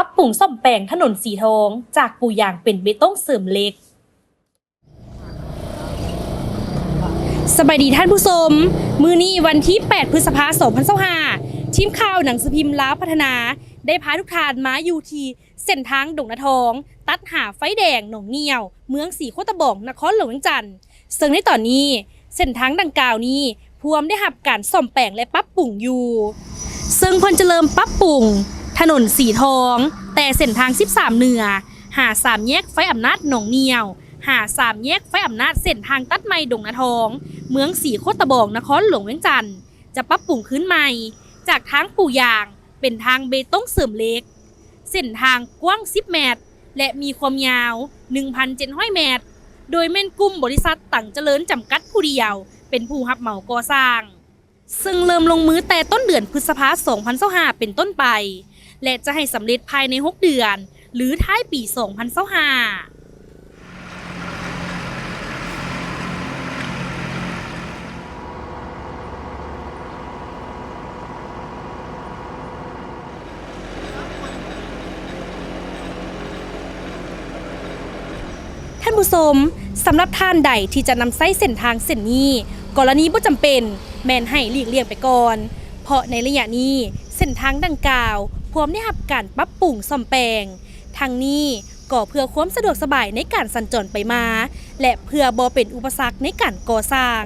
ປັບປຸງສ້ອມແປງຖະໜົນສີທອງ ຈາກປູຢາງເປັນເບຕົງເສີມເຫຼັກ. ສະບາຍດີທ່ານຜູ້ຊົມ, ມື້ນີ້ວັນທີແປດ ພຶດສະພາ ສອງພັນຊາວຫ້າ ທີມຂ່າວໜັງສືພິມລາວພັດທະນາ ໄດ້ພາທຸກທ່ານມາຢູ່ທີ່ເສັ້ນທາງດົງນາທອງ ຕັດຫາໄຟແດງໜອງໜ້ຽວ ເມືອງສີໂຄດຕະບອງ ນະຄອນຫຼວງວຽງຈັນ. ເຊິ່ງໃນຕອນນີ້ ເສັ້ນທາງດັ່ງກ່າວນີ້ພວມໄດ້ຮັບການສ້ອມແປງ ແລະ ປັບປຸງຢູ່, ເຊິ່ງເພິ່ນຈະເລີ່ມປັບປຸງຖະໜົນສີທອງ ແຕ່ເສັ້ນທາງສິບສາມເໜືອ ຫາສາມແຍກໄຟອຳນາດໜອງໜ້ຽວ ຫາສາມແຍກໄຟອຳນາດ ເສັ້ນທາງຕັດໃໝ່ດົງນາທອງ ເມືອງສີໂຄດຕະບອງ ນະຄອນຫຼວງວຽງຈັນ ຈະປັບປຸງຄືນໃໝ່ ຈາກທາງປູຢາງ ເປັນທາງເບຕົງເສີມເຫຼັກ. ເສັ້ນທາງກວ້າງສິບແມັດ ແລະ ມີຄວາມຍາວໜຶ່ງພັນເຈັດຮ້ອຍແມັດ ໂດຍແມ່ນກຸ່ມບໍລິສັດຕັງຈະເລີນຈຳກັດຜູ້ດຽວ ເປັນຜູ້ຮັບເໝົາກໍ່ສ້າງ, ເຊິ່ງເລີ່ມລົງມືແຕ່ຕົ້ນເດືອນພຶດສະພາ ສອງພັນຊາວຫ້າ ເປັນຕົ້ນໄປ ແລະ ຈະໃຫ້ສຳເລັດພາຍໃນຫົກເດືອນ ຫຼື ທ້າຍປີ ສອງພັນຊາວຫ້າ. ທ່ານຜູ້ຊົມ, ສຳລັບທ່ານໃດທີ່ຈະນຳໃຊ້ເສັ້ນທາງເສັ້ນນີ້, ກໍລະນີບໍ່ຈຳເປັນແມ່ນໃຫ້ຫຼີກລ່ຽງໄປກ່ອນ, ເພາະໃນໄລຍະນີ້ເສັ້ນທາງດັ່ງກ່າວພວມໄດ້ຮັບການປັບປຸງສ້ອມແປງ. ທັງນີ້ກໍເພື່ອຄວາມສະດວກສະບາຍໃນການສັນຈອນໄປມາ ແລະ ເພື່ອບໍ່ເປັນອຸປະສັກໃນການກໍ່ສ້າງ.